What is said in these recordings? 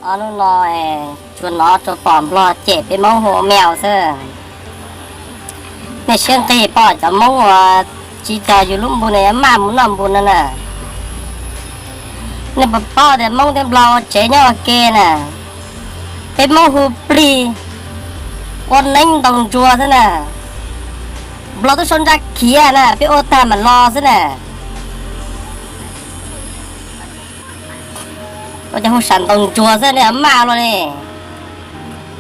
Hnub no tsuas hnov rau pom Nplog cem peb Hmoob hu ua meo xwb. Nej siab nqig pom cov Hmoob uas tsis cog yus lub npus ne maj mus noj npus no na. Nej puas paub tias Hmoob thiab Nplog ua tsev nyob ua ke na, peb Hmoob hu plig, ua neeb ntaus ntsuag xwb na. Nplog twb sau ntsaj khiav na, peb ua tag mam los xwb na. Ua cas hu sam ntaus ntsuag xwb nej maj los li.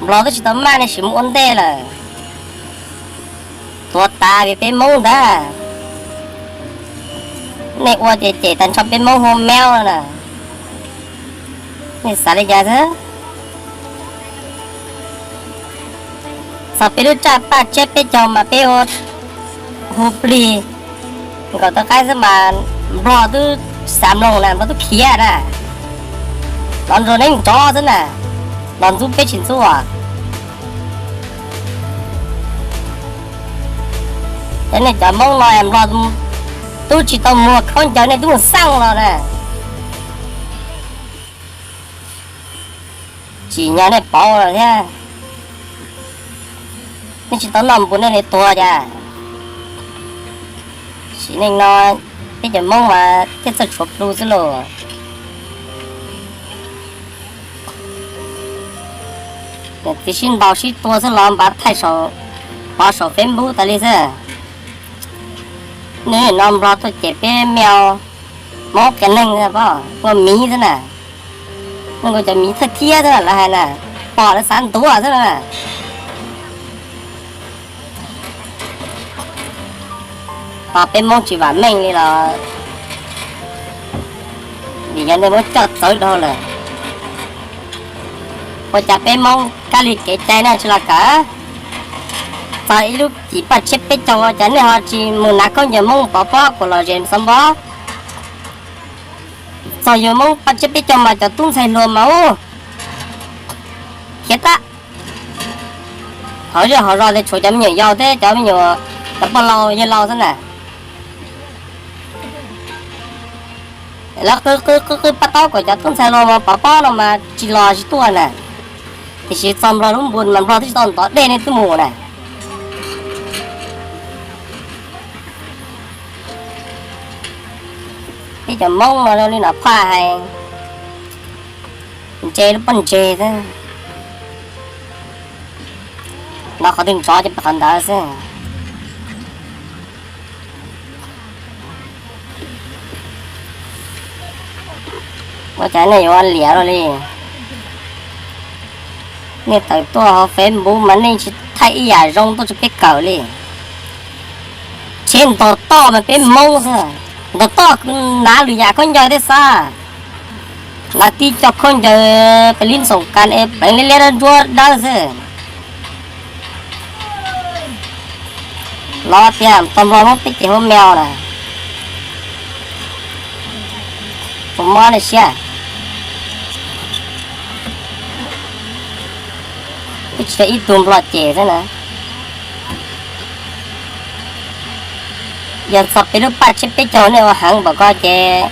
Nplog twb tsis tau maj nej sim mus ua ntej lawm. Tuav tas vim peb Hmoob ntag. Nej ua ces cem tag nrho peb Hmoob hu meo no na. Nej xav li cas xwb? Txog peb lub raj paj tsiab peb caug mas peb hu plig nkaus tau qaib xwb mas Nplog twb xav mloog na, Nplog twb khiav na. Los nrog neeb nrov xwb na, los ntxub peb tsis ntxub os. Cov nej cov Hmoob no Nplog twb tsis tau muag khaub ncaws nej twb mus xaj los na. Tsim nyog nej pauv lawm thiab. Nej tsis tau noj npus nej li tuag cas. Sim neej no peb cov Hmoob mas thiaj txawj tshuav plhu xwb lauj. Niam txiv sib ntaus sib tua xwb los npav thaij saum, pov saum Facebook tas li xwb. Nej no Nplog tuaj cem peb meo, Hmoob qias neeg, ua miv xwb na. Nkuj cov miv thawj thiab xwb lawv hais na, pom lawv xav ntuav xwb na. Tos peb Hmoob tsis vam meej li los vim yog nej muab coj txawv dhau lawm. Ua cas peb Hmoob kab li kev cai nej tsis los kawm? Txog ib lub cim paj tsiab peb caug ua cas nej ho tsis mus hnav khaub ncaws Hmoob pov pob kuas los zes xov npob? Txog yus Hmoob paj tsiab peb caug mas cov tub ntxhais hluas mas ub, khiav tag. Hauv zej hauv zos tias tshuav cov me nyuam yaus thiab cov me nyuam, cov pog laus yawg laus xwb na. Lawv qw qw qw qw paj taub kom cov tub ntxhais hluas mas pov pob no mas tsis los tsis tuaj na. Tiam sis txog Nplog lub npus mas Nplog twb tsis tau ntov dej nej twb mus na. Peb cov Hmoob no zoo li Nom Phaj hais, ntse lub pob ntseg xwb. Hnov qhov twg nrov ces peb qhov ntawd xwb. Ua cas nej yuav liam luaj li? Nej tawm tuaj hauv Facebook mas nej tsis thaij ib yam zoo tuaj rau peb kawm li. Tsheb ntog toj mas peb Hmoob xwb, ntog toj hnav lwm yam khaub ncaws thiab xwb. Hnav tib co khaub ncaws pes lib ntxoom kas es pleev liab liab ntsuab dawb xwb. Los tias tau Nplog muab peb cem hu meo na. Tus mob nej siab. Twb tsis yog ib tug Nplog cem xwb na. Yog txog peb lub paj tsiab peb caug nej ua heev npaum ko ces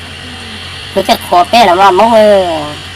luag thiaj qhuas peb los mas Hmoob.